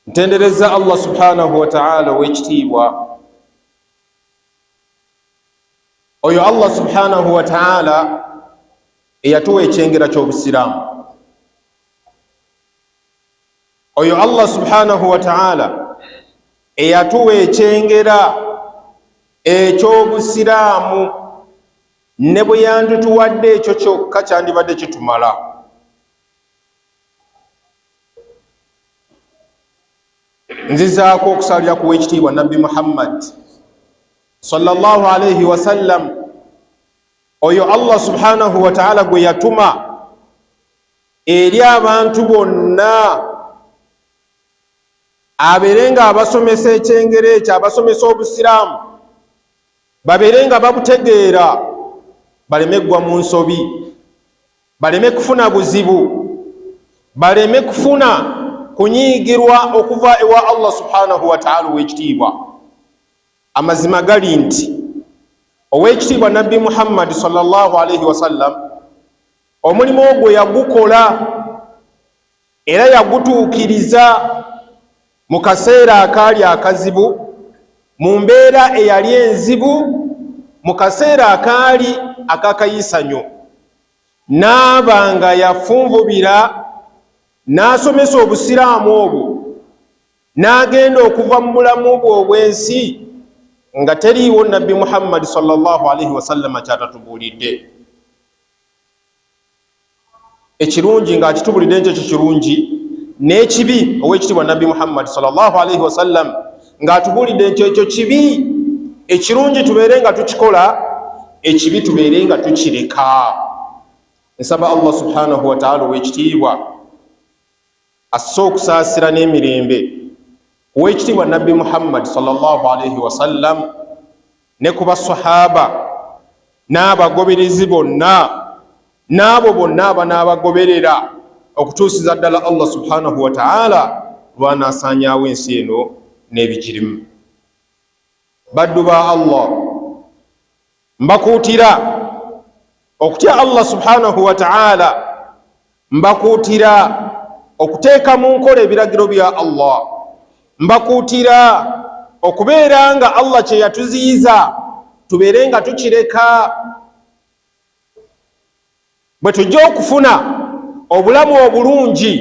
Ntendereza Allah subhanahu wa ta'ala ow'ekitiibwa, oyo Allah subhanahu wa ta'ala eyatuwa ekyengera ky'Obusiraamu, oyo Allah subhanahu wa ta'ala eyatuwa ekyengera eky'Obusiraamu, ne bwe yandituwadde ekyo kyokka kyandibadde kitumala. Nzizaako okusalira ku w'ekitiibwa Nabbi Muhammad sallallahu alaihi wasallam, oyo Allah subhanahu wa ta'ala gwe yatuma eri abantu bonna abeere nga abasomesa ekyengera ekyo, abasomesa Obusiraamu babeere nga babutegeera, baleme ggwa mu nsobi, baleme kufuna buzibu, baleme kufuna kunyiigirwa okuva ewa Allah subhanahu wa ta'ala ow'ekitiibwa. Amazima gali nti ow'ekitiibwa Nabbi Muhammad sallallahu alaihi wasallam omulimu ogwo yagukola era yagutuukiriza mu kaseera akaali akazibu, mu mbeera eyali enzibu, mu kaseera akaali akakayisanyo, n'aba nga yafunvubira n'asomesa Obusiraamu obwo, n'agenda okuva mu bulamu bwe obw'ensi nga teriiwo Nabbi Muhammadi sallallahu alaihi wasallama kyatatubuulidde. Ekirungi ng'akitubulidde nti ekyo kirungi, n'ekibi ow'ekitiibwa Nabbi Muhammadi sallallahu alaihi wasallam ng'atubuulidde nti ekyo kibi. Ekirungi tubeere nga tukikola, ekibi tubeere nga tukireka. Nsaba Allah subhanahu wataala ow'ekitiibwa asse okusaasira n'emirembe ow'ekitiibwa Nabbi Muhammadi sallallahu alaihi wasallam ne ku basahaba n'abagoberezi bonna n'abo bonna abanaabagoberera okutuusiza ddala Allah subhanahu wataala lw'anaasaanyaawo ensi eno n'ebigirimu. Baddu ba Allah, mbakuutira okutya Allah subhanahu wataala, mbakuutira okuteeka mu nkola ebiragiro bya Allah, mbakuutira okubeera nga Allah kye yatuziyiza tubeere nga tukireka, bwe tujja okufuna obulamu obulungi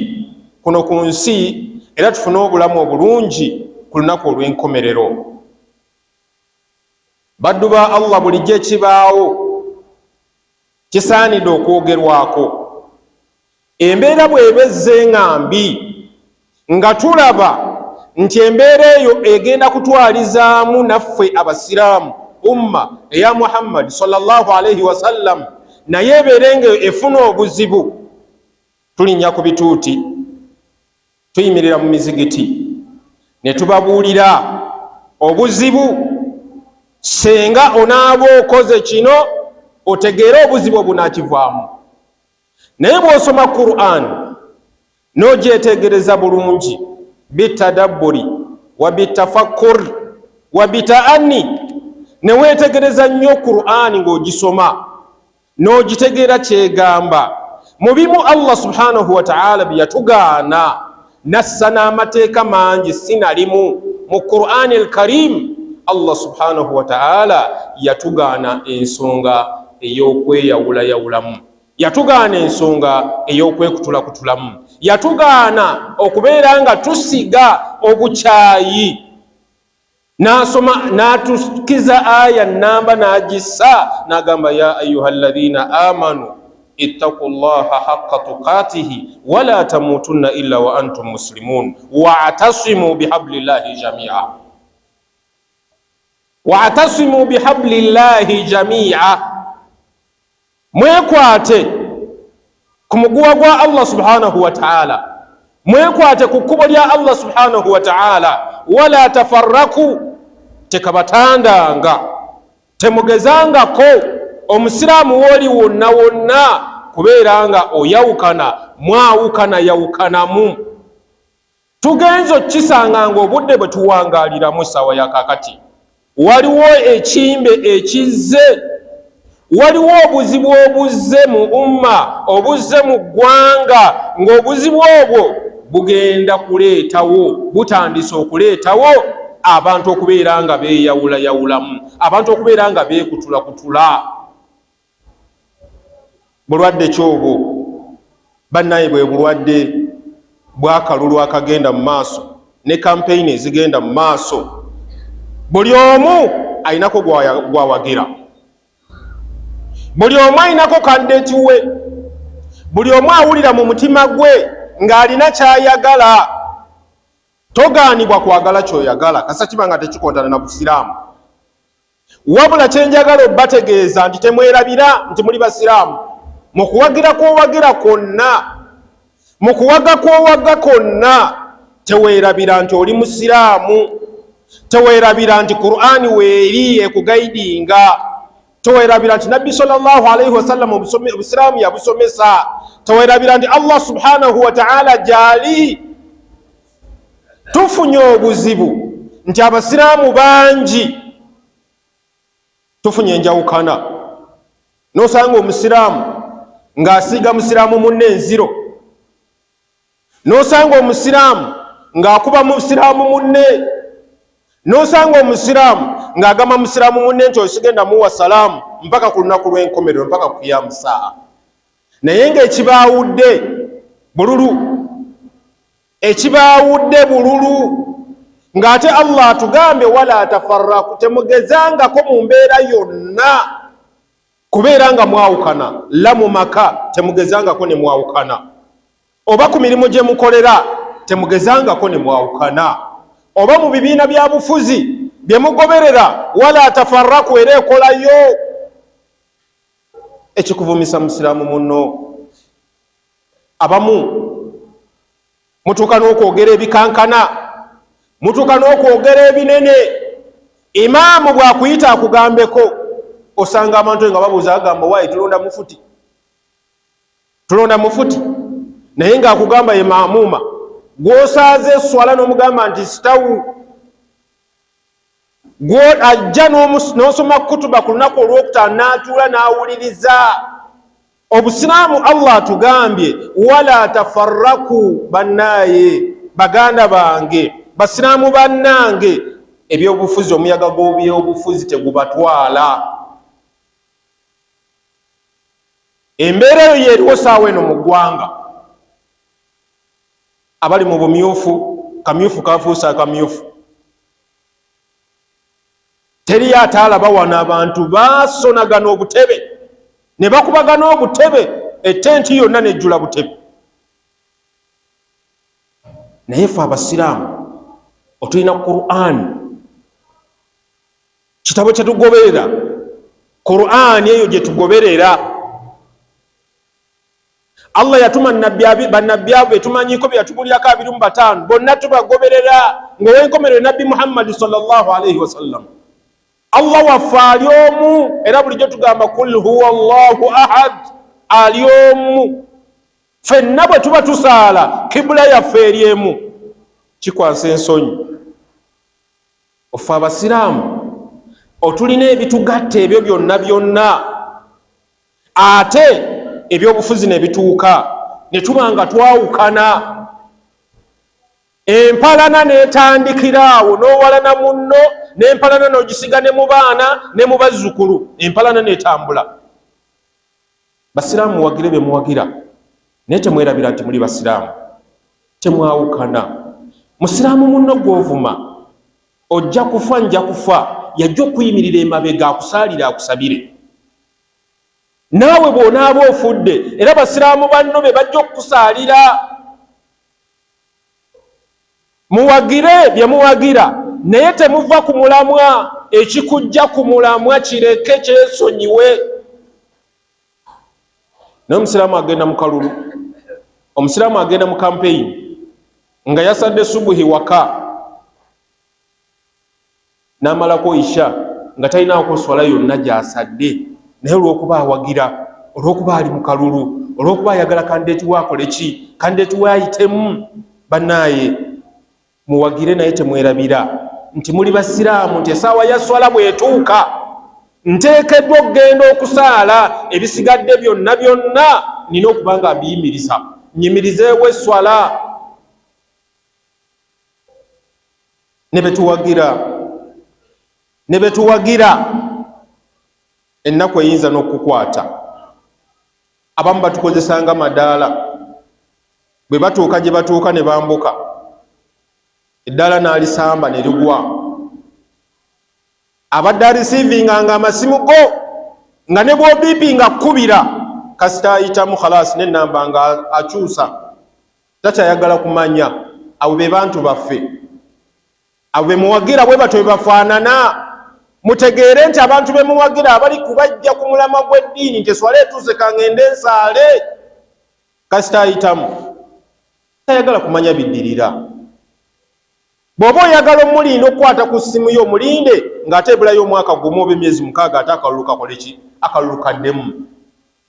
kuno ku nsi, era tufune obulamu obulungi ku lunaku olw'enkomerero. Baddu ba Allah, bulijjo ekibaawo kisaanidde okwogerwako. Embeera bw'eba ezze nga mbi, nga tulaba nti embeera eyo egenda kutwalizaamu naffe Abasiraamu, umma eya Muhammadi sallallahu alaihi wasallam, naye ebeere nga efuna obuzibu, tulinnya ku bituuti, tuyimirira mu mizigiti ne tubabuulira obuzibu. Senga onaaba okoze kino, otegeere obuzibu obunaakivaamu. Naye bw'osoma Quran n'ogyetegereza bulungi bitadabburi wa bitafakkur wa bitaanni, ne weetegereza nnyo Qur'ani ng'ogisoma n'ogitegeera kyegamba, mu bimu Allah subhanahu wataala bye yatugaana nassa n'amateeka mangi sinalimu mu Qur'ani al-Karim, Allah subhanahu wataala yatugaana ensonga ey'okweyawulayawulamu, yatugaana ensonga ey'okwekutulakutulamu, yatugaana okubeera nga tusiga obukyayi. N'asoma n'atukiza aya namba n'agissa n'agamba, ya ayuha alladhina amanu ittaku llaha haqqa tuqatihi wala tamutunna illa wa antum muslimun wa'tasimu bihablillahi jamia, wa'tasimu bihablillahi jamia, mwekwate ku muguwa gwa Allah subhanahu wa ta'ala, mwekwate ku kkubo lya Allah subhanahu wa ta'ala, wala tafarraku, tekabatandanga, temugezangako omusiraamu wooli wonna wonna kubeera nga oyawukana, mwawukana yawukanamu. Tugenza okukisanga nga obudde bwe tuwangaaliramu essaawa ya kaakati, waliwo ekimbe ekizze, waliwo obuzibu obuzze mu umma, obuzze mu ggwanga, ng'obuzibu obwo bugenda kuleetawo, butandise okuleetawo abantu okubeera nga beeyawulayawulamu, abantu okubeera nga beekutulakutula. Bulwadde ki obwo bannaye? Bwe bulwadde bw'akalulu akagenda mu maaso ne kampeyini ezigenda mu maaso. Buli omu alinako gwawagira, buli omu alinako kandidate we, buli omu awulira mu mutima gwe ng'alina kyayagala. Togaanibwa kwagala kyoyagala kasa kiba nga tekikontana na busiraamu. Wabula kyenjagala obbategeeza nti temwerabira nti muli basiraamu. Mu kuwagira kwowagira kwonna, mu kuwaga kwowaga kwonna, teweerabira nti oli musiraamu, teweerabira nti Qur'ani weeri ekugaidinga, teweerabira nti Nabbi sallallahu alaihi wasallam obusiraamu yabusomesa, teweerabira nti Allah subhanahu wa ta'ala gyali. Tufunye obuzibu nti abasiraamu bangi tufunye enjawukana, n'osanga omusiraamu ng'asiiga musiraamu munne enziro, n'osanga omusiraamu ng'akuba musiraamu munne, n'osanga omusiraamu ng'agamba musiraamu munne nti osigenda muwa salaamu mpaka ku lunaku lw'enkomerero, mpaka ku kiyamu saa'a. Naye ng'ekibaawudde bululu, ekibaawudde bululu, ng'ate Allah atugambye wala tafarraku, temugezangako mu mbeera yonna kubeera nga mwawukana. La mu maka temugezangako ne mwawukana, oba ku mirimu gye mukolera temugezangako ne mwawukana, oba mu bibiina bya bufuzi bye mugoberera, wala tafarraku, era ekolayo ekikuvumisa musiraamu munno. Abamu mutuuka n'okwogera ebikankana, mutuuka n'okwogera ebinene. Imaamu bw'akuyita akugambeko, osanga abantu nga babuuza, agamba waayi tulonda mufuti, tulonda mufuti, naye ng'akugamba ye maamuuma gw'osaaza eswala n'omugamba nti sitawu ajja n'osoma kutuba ku lunaku olwokutaano n'atuula n'awuliriza. Obusiraamu Allah atugambye wala tafarraku. Bannaaye, baganda bange basiraamu bannange, ebyobufuzi, omuyaga gw'ebyobufuzi tegubatwala. Embeera eyo yeeriwo saawa eno mu ggwanga. Abali mu bumyufu, kamyufu kafuuse akamyufu, teriyo ataalaba wano abantu basonagana obutebe ne bakubagana obutebe, etenti yonna nejjula butebe. Naye fe abasiraamu otulina Qur'an, kitabo kyetugoberera, Qur'an eyo gyetugoberera. Allah yatuma bannabbi abo betumanyiko byeyatubulyako 25, bonna tubagoberera, ng'owenkomerero Nabbi Muhammadi sallallahu alaihi wasallam. Allah waffe ali omu, era bulijjo tugamba kul huwa Allahu ahad, ali omu. Ffenna bwe tuba tusaala kibula yaffe eri emu. Kikwansa ensonyi ofe abasiraamu otulina ebitugatta ebyo byonna byonna, ate ebyobufuzi ne bituuka ne tuba nga twawukana, empalana n'etandikira awo, n'owalana munno, n'empalana n'ogisiga ne mu baana ne mu bazzukulu, empalana n'etambula. Basiraamu muwagire bye muwagira, naye temwerabira nti muli basiraamu, temwawukana. Musiraamu munno gw'ovuma, ojja kufa nja kufa, yajja okuyimirira emabega akusaalire akusabire. Naawe bw'onaaba ofudde, era basiraamu banno be bajja okukusaalira. Muwagire bye muwagira, naye temuva ku mulamwa. Ekikujja ku mulamwa kireke, kyesonyiwe. Naye omusiraamu agenda mu kalulu, omusiraamu agenda mu kampeyini nga yasadde subuhi waka n'amalako isha nga talinaako swala yonna gy'asadde, naye olw'okuba awagira, olw'okuba ali mu kalulu, olw'okuba ayagala kandideeti we akole ki, kandideeti we ayitemu. Bannaaye, muwagire, naye temwerabira nti muli basiraamu, nti essaawa ya swala bw'etuuka nteekeddwa okugenda okusaala. Ebisigadde byonna byonna nina okuba nga mbiyimiriza, nyimirizeewo esswala. Ne betuwagira, ne betuwagira, ennaku eyinza n'okukwata. Abamu batukozesanga madaala, bwe batuuka gye batuuka ne bambuka eddaala n'alisamba ne ligwa. Abadde arisiivinganga amasimu go nga ne bw'obiipi nga kkubira, kasita ayitamu khalasi n'ennamba nga akyusa, takyayagala kumanya. Abo be bantu baffe, abo be muwagira bwe batyo bwe bafaanana. Mutegeere nti abantu be muwagira abali kubajja ku mulamwa gw'eddiini nti eswala etuuse kangende nsaale, kasita ayitamu tayagala kumanya biddirira. Bw'oba oyagala omulinda okukwata ku ssimu yo, omulinde ng'ate ebulayo omwaka gumu oba emyezi 6, ate akalulu kakole ki? Akalulu kaddemu.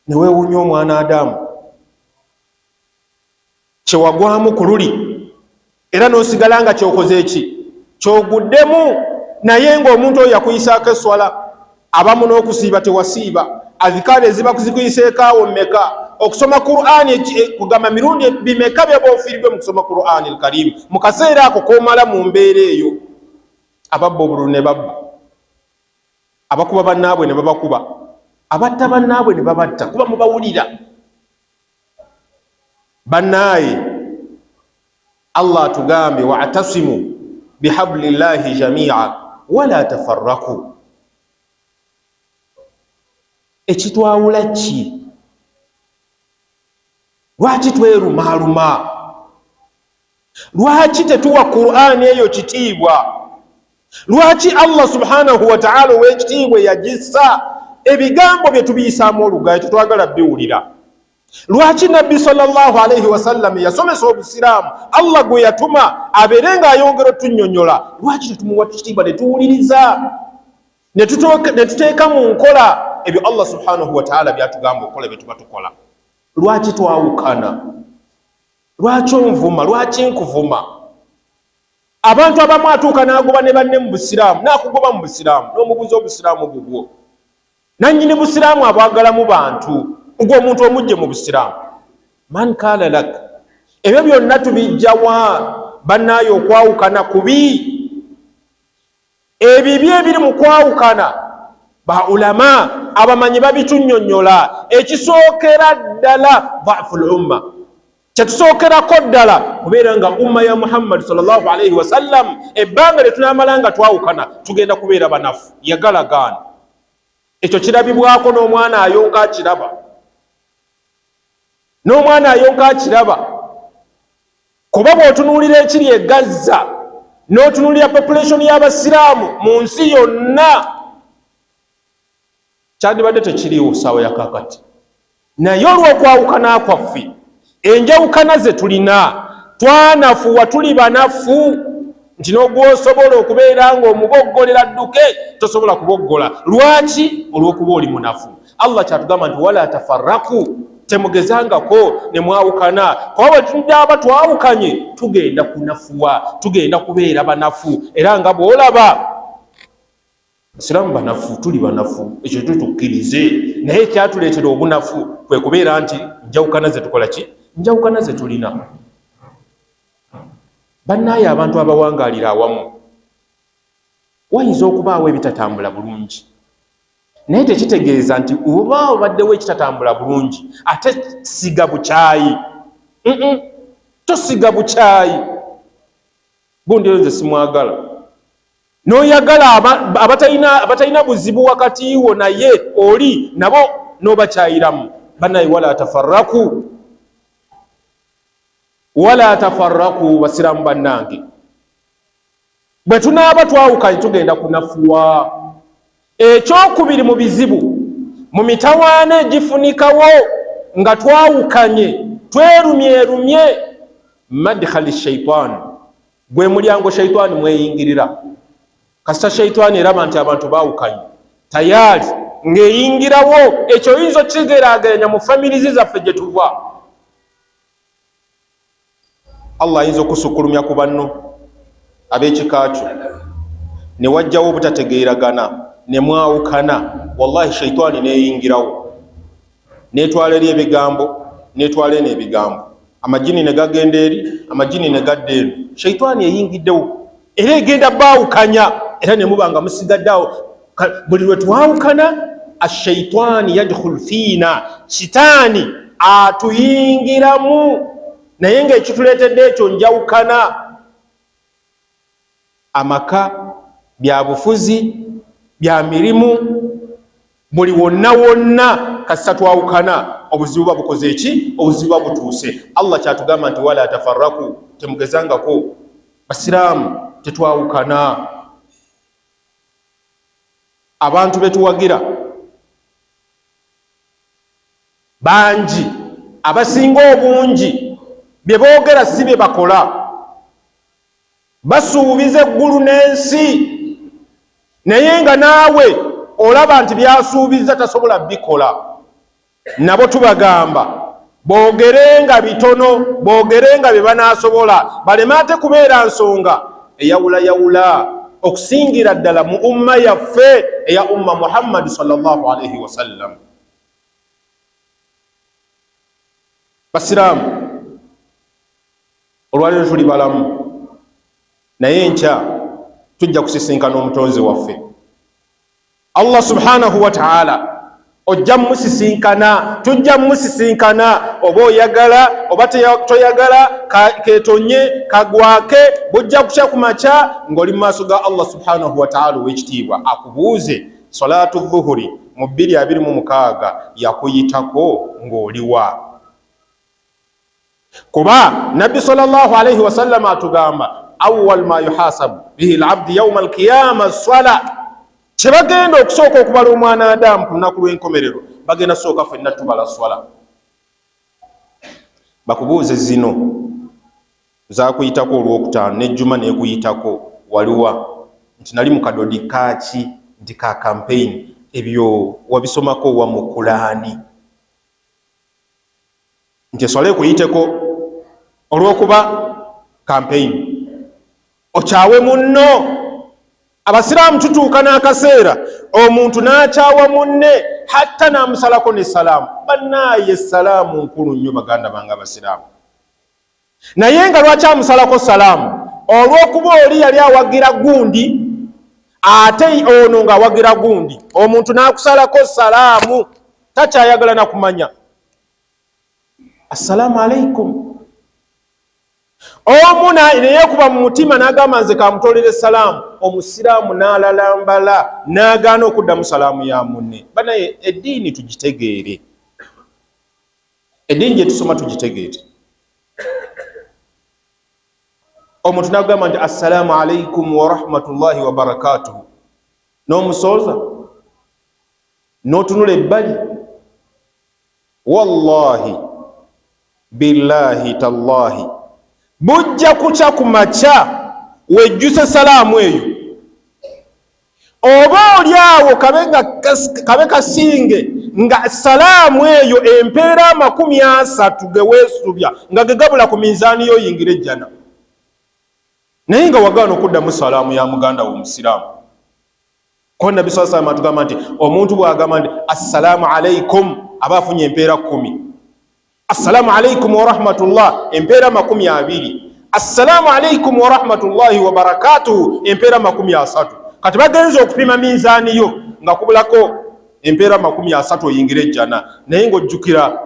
Ne weewuunya omwana Adamu kyewagwamu ku luli, era n'osigala nga kyokoze eki kyoguddemu, naye ng'omuntu oyo yakuyisaako esswala, abamu n'okusiiba tewasiiba, adhikaari eziba zikuyiseeko awo mmeka, okusoma Qur'ani kugamba mirundi bimeka byaba ofiiriddwe mu kusoma Qur'ani al-Karim mu kaseera ako k'omala mu mbeera eyo. Ababba obululu ne babba, abakuba bannaabwe ne babakuba, abatta bannaabwe ne babatta, kuba mubawulira. Bannaaye, Allah atugambye wa'tasimu bihablillahi jamia wala tafarraku. Ekitwawula ki? Lwaki twerumaaluma? Lwaki tetuwa Qur'ani eyo kitiibwa? Lwaki Allah subhanahu wataala ow'ekitiibwa yagissa ebigambo bye tubiyisaamu olugayo, tetwagala biwulira? Lwaki Nabbi sallallahu alaihi wasallam yasomesa obusiraamu, Allah gwe yatuma abeere ng'ayongera otunnyonnyola, lwaki tetumuwa kitiibwa ne tuwuliriza ne tuteeka mu nkola ebyo Allah subhanahu wataala byatugamba okukola bye tuba tukola? Lwaki twawukana? Lwaki onvuma? Lwaki nkuvuma? Abantu abamu atuuka n'agoba ne banne mu busiraamu, n'akugoba mu busiraamu, n'omubuuza obusiraamu bubwo. Nannyini busiraamu abwagalamu bantu, gwe omuntu omujje mu busiraamu. Man kaala lak? Ebyo byonna tubijjawa? Bannaayo, okwawukana kubi. Ebibi ebiri mu kwawukana, ba ulama abamanyi babitunnyonnyola. Ekisookera ddala, dhafu l umma. Kyetusookerako ddala kubeera nga umma ya Muhammadi sallallahu alaihi wasallam, ebbanga lye tunaamala nga twawukana, tugenda kubeera banafu. Yagalagaana ekyo kirabibwako n'omwana ayonka akiraba, n'omwana ayonka akiraba, kuba bw'otunuulira ekiri e Gaza n'otunuulira population y'abasiraamu mu nsi yonna, kyandibadde tekiriiwo saawa ya kakati. Naye olw'okwawukana kwaffe, enjawukana ze tulina, twanafuwa, tuli banafu nti n'ogwosobola okubeera ng'omuboggolera dduke tosobola kuboggola. Lwaki? Olw'okuba oli munafu. Allah kyatugamba nti wala tafarraku, temugezangako ne mwawukana, kuba bwe tunaaba twawukanye tugenda kunafuwa, tugenda kubeera banafu. Era nga bw'olaba basiraamu banafu, tuli banafu, ekyo tutukkirize. Naye ekyatuleetera obunafu kwe kubeera nti njawukana ze tukola ki? Njawukana ze tulina. Bannaaye, abantu abawangaalira awamu, wayinza okubaawo ebitatambula bulungi, naye tekitegeeza nti oba obaddewo ekitatambula bulungi ate siga bukyayi. Tosiga bukyayi. Gundi oyo nze simwagala, n'oyagala abatalina buzibu wakati wo naye oli nabo n'obakyayiramu. Banaye, wala tafarraku, wala tafarraku. Basiraamu bannange, bwe tunaaba twawukanye tugenda kunafuwa. Ekyokubiri, mu bizibu, mu mitawaana egifunikawo nga twawukanye, twerumyerumye, madkhali shaitaani, gwe mulyango shaitaani mweyingirira. Kasita shaitaani eraba nti abantu baawukanye, tayaali ng'eyingirawo. Ekyo oyinza okukigerageranya mu families zaffe gye tuva. Allah ayinza okusukkulumya ku banno ab'ekika kyo ne wajjawo obutategeeragana ne mwawukana, wallahi shaitaani neyingirawo, netwala eri ebigambo, netwala eno ebigambo, amajini ne gagenda eri, amajini ne gadda eno. Shaitaani eyingiddewo. Era egenda baawukanya, era ne muba nga musigadde awo. Buli lwe twawukana, ashaitaani yadkhul fiina, sitaani atuyingiramu, naye ng'ekituleetedde ekyo njawukana. Amaka, bya bufuzi, bya mirimu, buli wonna wonna, kasita twawukana obuzibu buba bukoze eki? Obuzibu buba butuuse. Allah kyatugamba nti wala tafarraku, temugezangako. Basiraamu, tetwawukana. Abantu betuwagira bangi, abasinga obungi bye boogera si bye bakola. Basuubiza eggulu n'ensi, naye nga naawe olaba nti byasuubiza tasobola bikola. Nabo tubagamba boogerenga bitono, boogerenga bye banaasobola, baleme ate kubeera nsonga eyawulayawula, okusingira ddala mu umma yaffe eya umma Muhammadi sallallahu alaihi wasallam. Basiraamu, olwaleero tuli balamu, naye enkya tujja kusisinkana Omutonzi waffe Allah subhanahu wa taala. Ojja musisinkana, tujja musisinkana, oba oyagala oba toyagala, ketonye kagwake, bujja kukya ku makya ng'oli mu maaso ga Allah subhanahu wa taala ow'ekitiibwa, akubuuze salatu dhuhuri mu 2026 yakuyitako ng'oliwa? Kuba Nabbi sallallahu alaihi wasallam atugamba, awwal ma yuhasabu bihi labdi yauma alqiyama swala. Kyebagenda okusooka okubala omwana Adamu ku lunaku lw'enkomerero, bagenda sooka fenna tubala swala. Bakubuuze, zino zakuyitako olwokutaano nejjuma nekuyitako waliwa? Nti nali mu kadodi kaki, nti ka campaign. Ebyo wabisomako wa mu Kulaani nti eswala ekuyiteko olw'okuba campaign okyawe munno? Abasiraamu tutuuka n'akaseera omuntu n'akyawa munne, hatta n'amusalako ne salaamu. Bannaaye, salaamu nkulu nnyo, baganda bange abasiraamu. Naye nga lwaki amusalako salaamu? Olw'okuba oli yali awagira gundi, ate ono ng'awagira gundi. Omuntu n'akusalako salaamu, takyayagala na kumanya assalaamu alaikum. Omu neyekuba mu mutima n'agamba, nze kamutolere salaamu. Omusiraamu n'alalambala n'agaana okuddamu salaamu ya munne. Banaye, eddiini tugitegeere, eddiini gye tusoma tugitegeere. Omuntu n'agamba nti assalaamu alaikum warahmatullahi wabarakatuhu, n'omusooza n'otunula ebbali. Wallahi, billahi, tallahi, bujja kukya ku makya wejjuse salaamu eyo. Oba oli awo kabe kasinge nga salaamu eyo empeera 30 ge weesubya nga gegabula ku minzaani yoyingira ejjana, naye nga wagaana okuddamu salaamu ya muganda wo omusiraamu. Ko Nabbi saa salama atugamba nti omuntu bw'agamba nti assalaamu alaikum, aba afunye empeera 10. Assalaamu alaikum warahmatullah, empeera 20. Assalaamu alaikum warahmatullahi wabarakatuhu, empeera 30. Kati bagenza okupima minzaani yo nga kubulako empeera 30 oyingira ejjana, naye ng'ojjukira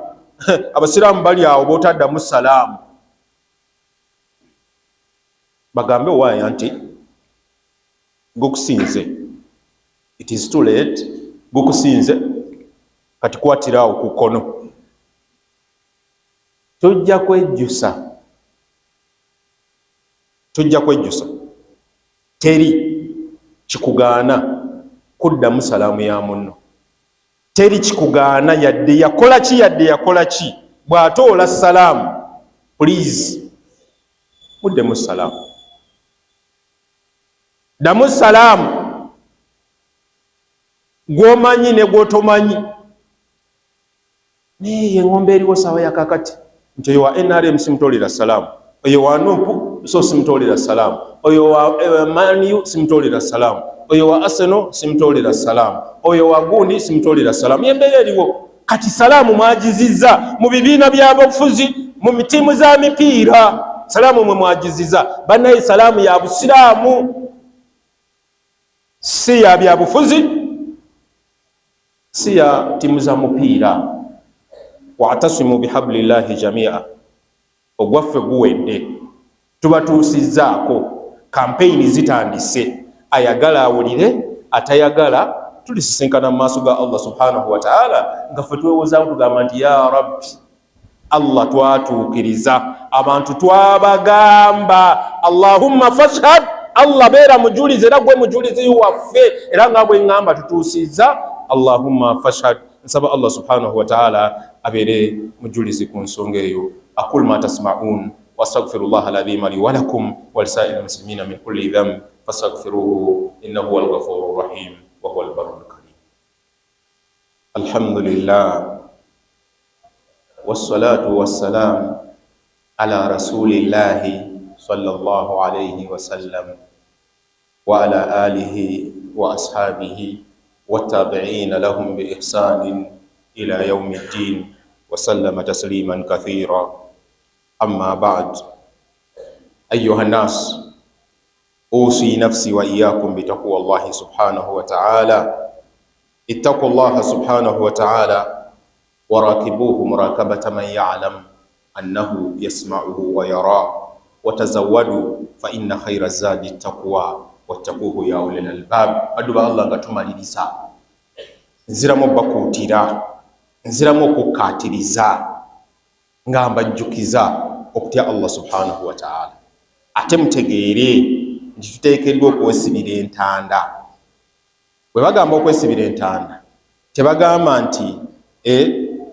abasiraamu bali awo b'otaddamu salaamu. Bagambe owaaya nti gukusinze, it is too late, gukusinze kati, kwatiraawo ku kkono. Tujja kwejjusa, tujja kwejjusa. Teri kikugaana kuddamu salaamu ya munno, teri kikugaana, yadde yakola ki, yadde yakola ki. Bw'atoola salaamu, please muddemu salaamu, ddamu salaamu, gw'omanyi ne gw'otomanyi. Naye eŋŋombe eriwo saawa yakakati nti oyo wa NRM simutolera salaamu, oyo wa NUP so simutolera salaamu, oyo wa Man U simutolera salaamu, oyo wa Arsenal simutolera salaamu, oyo wa gundi simutolera salaamu. Yembeera eriwo kati. Salaamu mwagizizza mu bibiina by'abafuzi, mu mitiimu za mipiira. Salaamu mwe mwagiziza bannaye, salaamu ya busiraamu, si ya byabufuzi, si ya timu za mupiira. Wa'tasimu bihablillahi jamia, ogwaffe guwedde, tubatuusizzaako, kampeyini zitandise. Ayagala awulire, atayagala tulisisinkana mu maaso ga Allah subhanahu wa ta'ala nga ffe twewozaawo tugamba nti ya Rabbi Allah, twatuukiriza abantu, twabagamba. Allahumma fashhad, Allah beera mujulizi, era gwe mujulizi waffe, era nga bwe ŋŋamba tutuusizza. Allahumma fashhad. Nsaba Allah subhanahu wa ta'ala abeere mujulizi ku nsonga eyo. Aqul ma tasma'un wastaghfirullah alazima li wa lakum wa lisairil muslimina min kulli dhanb fastaghfiruhu innahu huwal ghafurur rahim wa huwal barrul karim. Alhamdulillah wassalatu wassalam ala rasulillahi sallallahu alayhi wasallam wa ala alihi wa ashabihi wattabi'ina lahum bi ihsanin ila yawmiddin wa sallama tasliman kathira. Amma ba'd, ayuha nnas, usi nafsi wa iyyakum bitaqwa Allahi subhanahu wa ta'ala. Ittaqu Allaha subhanahu wa ta'ala warakibuhu murakabata man ya'lam annahu yasma'uhu wa yara watazawwadu fa inna khayra zadi taqwa wattaquhu ya ulil albab. Baddu ba Allah, nga tumaliriza, nziramu bakuutira, nziramu okukkaatiriza nga mbajjukiza okutya Allah subhanahu wa ta'ala. Ate mutegeere nti tuteekeddwa okwesibira entanda. Bwe bagamba okwesibira entanda, tebagamba nti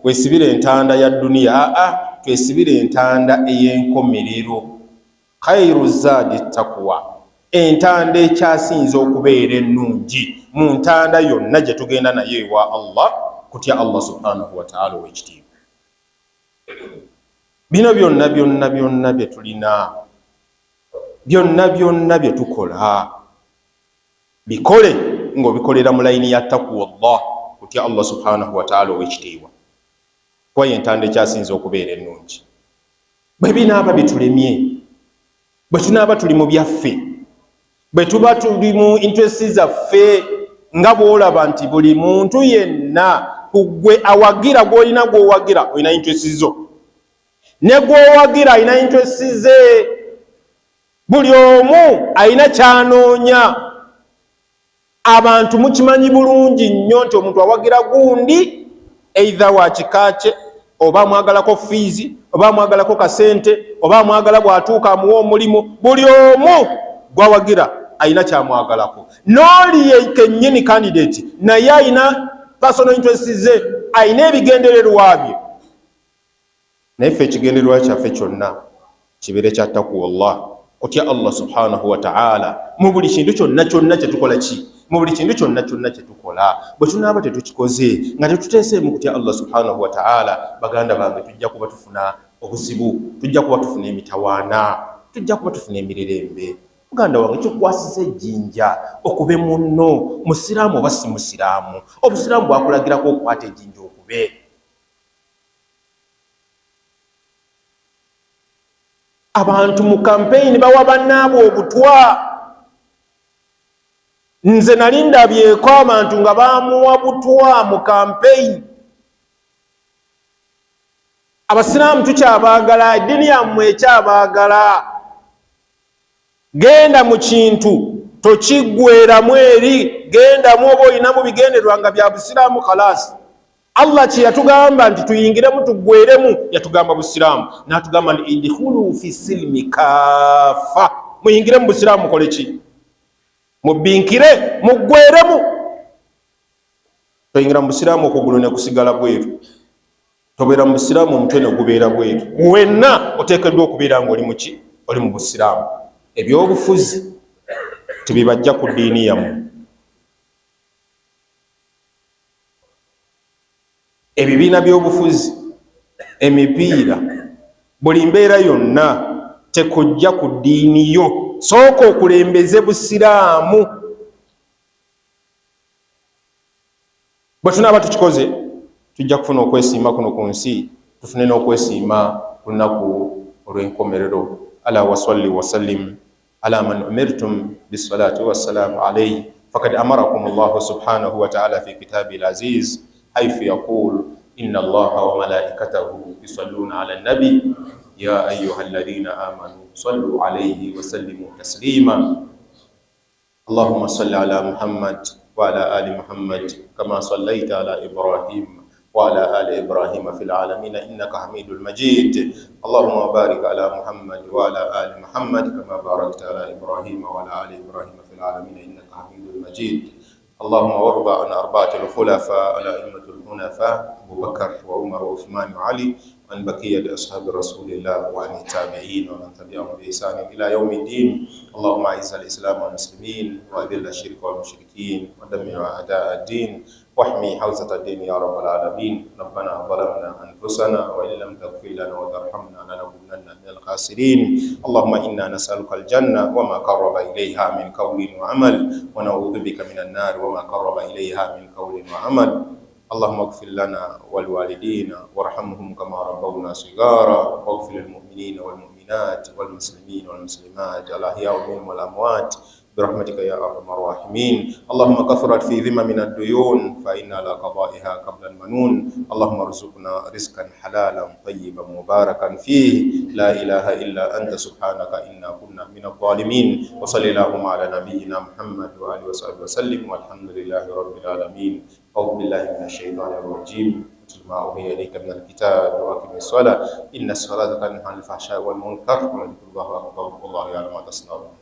wesibire entanda ya duniya. Aa, twesibire entanda ey'enkomerero. Khairu zaadi taqwa, entanda ekyasinza okubeera ennungi mu ntanda yonna gye tugenda nayo ewa Allah, kutya Allah subhanahu wa ta'ala ow'ekitiibwa. Bino byonna byonna byonna bye tulina, byonna byonna bye tukola, bikole ng'obikolera mu layini ya taqwa Allah, kutya Allah subhanahu wa ta'ala ow'ekitiibwa, kuba ye ntanda ekyasinza okubeera ennungi. Bwe binaaba bitulemye, bwe tunaaba tuli mu byaffe, bwe tuba tuli mu interest zaffe, nga bw'olaba nti buli muntu yenna ku ggwe awagira gw'olina, gw'owagira olina interest zo, ne gw'owagira alina interest ze, buli omu alina kyanoonya. Abantu mukimanyi bulungi nnyo nti omuntu awagira gundi either wa kika kye, oba amwagalako fees, oba amwagalako kasente, oba amwagala bw'atuuka amuwa omulimu. Buli omu gwawagira alina kyamwagalako. N'oli ye kennyini candidate naye alina personal interest ze, alina ebigendererwa bye. Naye ffe ekigendererwa kyaffe kyonna kibeere kya taqwa Allah, kutya Allah subhanahu wa ta'ala mu buli kintu kyonna kyonna kyetukola ki, mu buli kintu kyonna kyonna kyetukola. Bwe tunaaba tetukikoze nga tetuteeseemu kutya Allah subhanahu wa ta'ala, baganda bange, tujja kuba tufuna obuzibu, tujja kuba tufuna emitawaana, tujja kuba tufuna emirerembe. Muganda wange, kyokwasiza ejjinja okube munno, musiraamu oba si musiraamu, obusiraamu bwakulagirako okukwata ejjinja okube. Abantu mu kampeyini bawa bannaabwe obutwa. Nze nali ndabyeko abantu nga bamuwa butwa mu kampeyini. Abasiraamu tukyabaagala, eddiini yammwe ekyabaagala. Genda mu kintu tokiggweramu eri, gendamu oba olinamu bigendererwa nga bya busiraamu, khalasi. Allah kye yatugamba nti tuyingiremu tuggweremu, yatugamba busiraamu, n'atugamba nti idkhulu fi silmi kafa, muyingire mu busiraamu, mukole ki? Mubinkire, muggweremu. Toyingira mu busiraamu okugulu ne kusigala bweru, tobeera mu busiraamu omutwe ne gubeera bweru. Wenna oteekeddwa okubeera ng'oli muki? Oli mu busiraamu. Ebyobufuzi tebibajja ku ddiini yammwe. Ebibiina by'obufuzi, emipiira, buli mbeera yonna tekujja ku ddiini yo. Sooka okulembeze busiraamu. Bwe tunaaba tukikoze, tujja kufuna okwesiima kuno ku nsi, tufune n'okwesiima ku lunaku olw'enkomerero. Ala wasalli wasallim ala man umirtum bisalati wassalamu alayhi fakad amarakum Allahu subhanahu wa ta'ala fi kitabil aziz haythu yaqul inna Allaha wa malaikatahu yusalluna ala nabi ya ayyuhalladhina amanu sallu alayhi wa sallimu taslima. Allahumma salli ala Muhammad wa ala ali Muhammad kama sallaita ala Ibrahim wa ala ali Ibrahim fil alamin innaka Hamidul Majid. Allahumma barik ala Muhammad wa ala ali Muhammad kama barakta ala Ibrahim wa ala ali Ibrahim fil alamin innaka Hamidul Majid. Allahumma warda an arba'atil khulafa ala a'immatil hunafa Abu Bakar wa Umar wa Uthman wa Ali an baqiyati ashabi rasulillah wa an tabi'in wa man tabi'ahum bi ihsan ila yawmiddin. Allahumma a'izz al-islam wal muslimin wa adhill ash-shirka wal mushrikin wa dammir a'da ad-din wahmi hawzat ad-din ya rabbal alamin. Rabbana zalamna anfusana wa in lam taghfir lana wa tarhamna lanakunanna minal khasirin. Allahumma inna nas'aluka al-janna wa ma qarraba ilayha min qawlin wa amal wa na'udhu bika minan nar wa ma qarraba ilayha min qawlin wa amal. Allahumma ighfir lana wal walidina warhamhum kama rabbawna sighara waghfir lil mu'minina wal mu'minat wal muslimina wal muslimat al ahya'i minhum wal amwat birahmatika ya arhamar rahimin. Allahumma kathurat fi dhimamina ad-duyun fa inna ala qada'iha qabla al-manun. Allahumma arzuqna rizqan halalan tayyiban mubarakan fihi la ilaha illa anta subhanaka inna kunna minadh dhalimin. Wa sallallahu ala nabiyyina Muhammad wa alihi wa sahbihi wa sallim walhamdulillahi rabbil alamin. A'udhu billahi minash shaitanir rajim. Ma uhiya ilayka minal kitab wa aqimis salah inna as-salata tanha 'anil fahsya'i wal munkar wa la dhikrullahi akbar wallahu ya'lamu ma tasna'un.